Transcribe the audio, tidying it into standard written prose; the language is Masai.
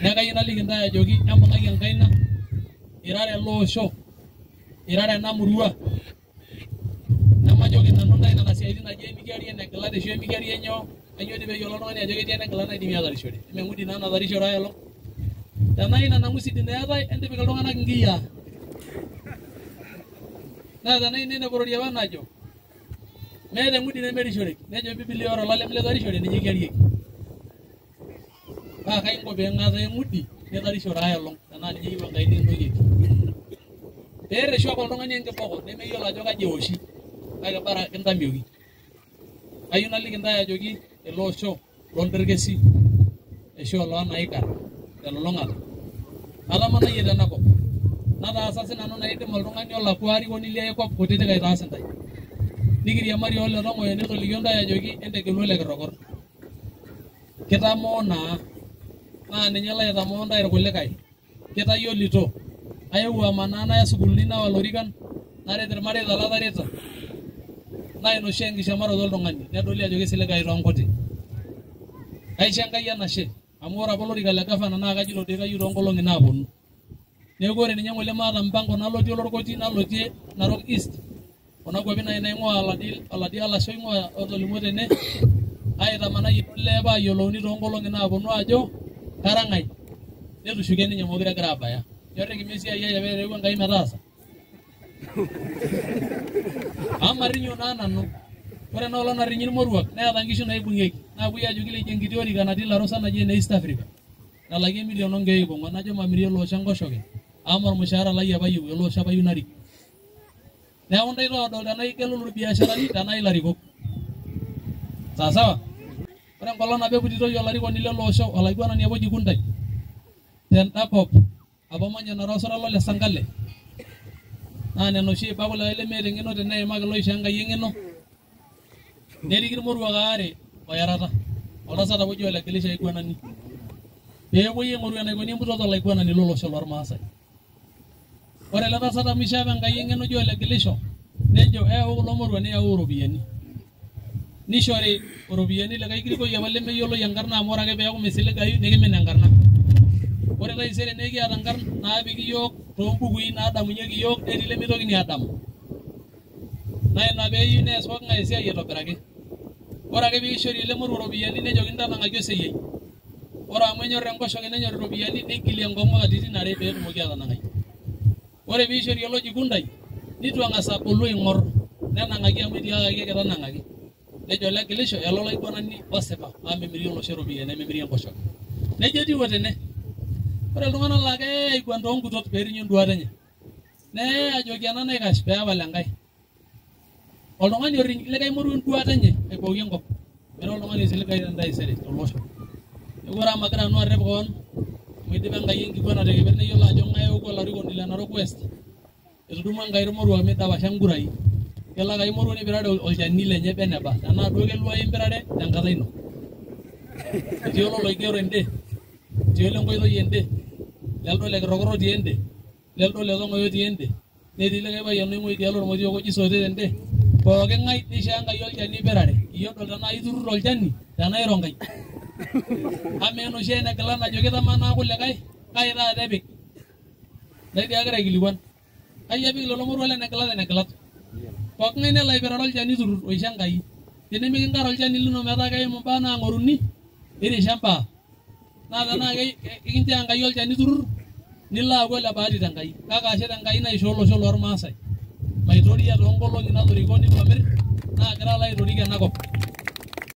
Neeku kayieu naliki intae ajoki embung'aki enkaina irara ele osho, irara ena murua. Nemajoki nanu intae nena siaitin naji emikiari enegilata ashu emikiari enyoo. Kayieu dii peeyiolo oltung'ani ajo ketii enegilata naidimi aatarishore. Eme ng'udi naa natarishore ai olong. Tenaa ina nang'usidi naa eetae, entipik iltung'anak inkiyiaa. Naa tenaa ina eneporori apa najo, meeta eng'udi nemerishoreki. Nejo Biblia ore olalem litarishore ninye kiarieki. Paa kai inko pee ing'ataa eng'udi nitarishore ai olong tenaa ninye eyieu Enkai nikintoikieki. Pee erreshu ake oltung'ani enkiboko nemeyiolo ajo kaji eoshi, kake bara kintamioki. Kayieu naliki intae ajoki ele osho loolderkesi ashu oloonaikar telulung'ata. Atamanayie tenakop. Nataasa sinanu naidim oltung'ani olakua arikoni liai kop kutitik aitaas intae. Nikiriamari ole Tong'oyo netolikio intae ajoki entegelu ole Kirokor. Kitamoo naa. Naa ninye laitamoo intae irkulikae. Kitayiolito. Ayewuo amanaa naya sukuulini nawa lorikan, naret irmareita latareta. Naa ina oshi enkishamaroto oltung'ani, nedoli ajo kisiligayu toonkuti. Kaisho Enkai enashe, amu ore apa olorika le gavana naa kajito doi kayieu toonkolong'i naaponu. Neeku ore ninye ng'ole maata mpango nalotie Olorkoti nalotie Narok East, kuna kuapi nai naing'ua oladi alashe oing'ua otolimuo tene, aitamanayie olee paayiolouni toonkolong'i naaponu ajo kara ng'ae. Netushuke ninye mokure egira abaya. Nyorriki esiai ai apa erewua Enkai metaasa. Amu marinyo naa nanu. Ore ena olong narinyi irmoruak neeta nkishu naibung'ieki. Naapuoi ajoki leji enkiti orika natii Larosa naji ene East Africa. Nalaki emilion onkeek ip ong'uan najo mamirie ele osho enkoshoke amu ormushaara lai apa ayieu ele osho apa ayieu narik. Neeku intae oodol tenaa igelulu irbiasharani tenaa ilarikok. Sawa sawa? Ore enkolong nabo eputitoi olarikoni lele osho olaiguanani apa oji Kuntai tenda kop apa omanya Narok Osora le Sankale. Naa nena oshi eiba kulikae lemeeta eng'eno teneimaki loishoo Enkai eng'eno. Neriki irmoruak aare oyarata. Oltasat apa oji Ole Gilisho aiguanani. Pee epuoi aing'oru enaikoni emputoto olaiguanani lolosho lormaasai. Ore ele tasat amu ishoo apa Enkai eng'eno oji Ole Gilisho, nejo eyau kulo moruak niyau iropiyiani. Nishori iropiyiani likae kirikoi apa lemeyioloi enkarna amu ore ake peeku misiligayu nikimin enkarna. Ore taisere naa ekiata nkarn naapiki iyiook toombukui naadamunyieki iyiook netii lemeitokini aadamu. Naa ina peeyieu nees pooking'ae esiai aitobiraki. Ore ake piishori ele moruo iropiyiani nejokini tanang'aki oseyiai. Ore amu enyor enkoshoke nenyor iropiyiani neigilie enkong'u katitin are peetumoki atanang'ai. Ore piishori oloji Kuntai nitu eng'as abolu aing'or nenang'aki amu etiakaki ake tanang'aki. Nejo Ole Gilisho elo olaiguanani osipa amu memiri olosho iropiyiani nememiri enkoshoke. Nejia etiu otene. Ore iltung'anak laa keye aiguan toonkutot peerinyu enduata enye. Neye ajoki ena naikash peepal enkae. Oltung'ani oriny likae moruo enduata enye aibooki enkop. Mira oltung'ani oisiligayu tentaisere tolosho. Neeku ore amu magira nanu arrep koon amu eidipa Enkai enkiguana tekeper neyiolo ajo ng'ae eoku olarikoni le Narok West. Etudumua Enkai irmoruak meidapasha nkurai. Kelo ake ai moruo nipirare olchani lenye beneba. Tenaa duo keluai impirare tenkata ino. Etii ololoigero ende, etii olenkoitoi ende, leldo le Kirokoro otii ende, leldo le Tong'oyo otii ende, netii likae payian oing'ua idialo Ormotiook oji Sotet ende. Pooki ng'ae neishoo Enkai olchani oipirare. Iyie odol tenaa iturrur olchani tenaa iro Nkai. Amaa enoshi enegila najo kitamanaa kulikae, kai taata epik? Nai dii agira aikilikuan. Kai epik lelo moruak lenegilat enegilat? Pooki ng'ae nelo aipirare olchani turrur oisho Enkai. Tenimikinkar olchani lino metaa keimu imbaa naang'oruni, irisha imbaa. Naa tenaa ekinchoo Enkai olchani turrur, nilo aaku ole bahati tenkai. Kake ashe tenkai naishoo olosho lormaasai. Maitoria toonkolong'i natoriko nitu amir, naagira alo aitorik enakop.